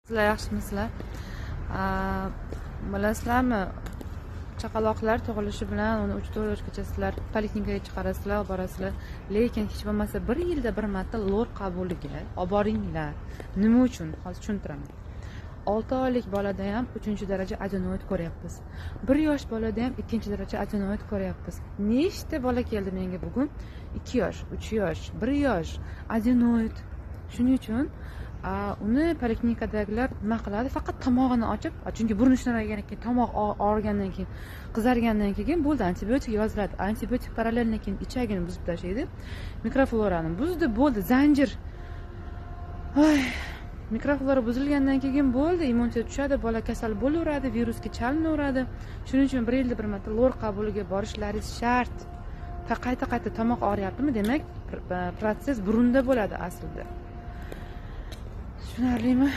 Sizlar yaxshimisizlar? Bilasizlarmi, chaqaloqlar tug'ilishi bilan uni 3-4 yoshgacha sizlar poliklinikaga chiqarasizlar, olib borasizlar, lekin hech bo'lmasa bir yilda bir marta lor qabuliga olib boringlar. Nima uchun? Hozir tushuntiraman. 6 oylik bolada ham 3-daraja adenoid ko'ryapmiz. 1 yosh bolada ham 2-daraja adenoid ko'ryapmiz. Nechta bola keldi menga bugun? 2 yosh, 3 yosh, 1 yosh adenoid. Shuning uchun uni poliklinikadagilar nima qiladi? Faqat tomog'ini ochib, chunki burni ishlamagandan keyin, tomoq og'rigandan keyin, qizargandan keyin bo'ldi, antibiotik yoziladi. Antibiotik paralleldan keyin ichagini buzib tashlaydi, mikroflorani buzdi, bo'ldi, zanjir. Oy, mikroflora buzilgandan keyin bo'ldi, immunitet tushadi, bola kasal bo'laveradi, virusga chalinaveradi. Shuning uchun bir yilda bir marta lor qabuliga borishlaringiz shart. Qayta-qayta tomoq og'riyaptimi, demak, protsess burunda bo'ladi aslida. Tushunarlimi?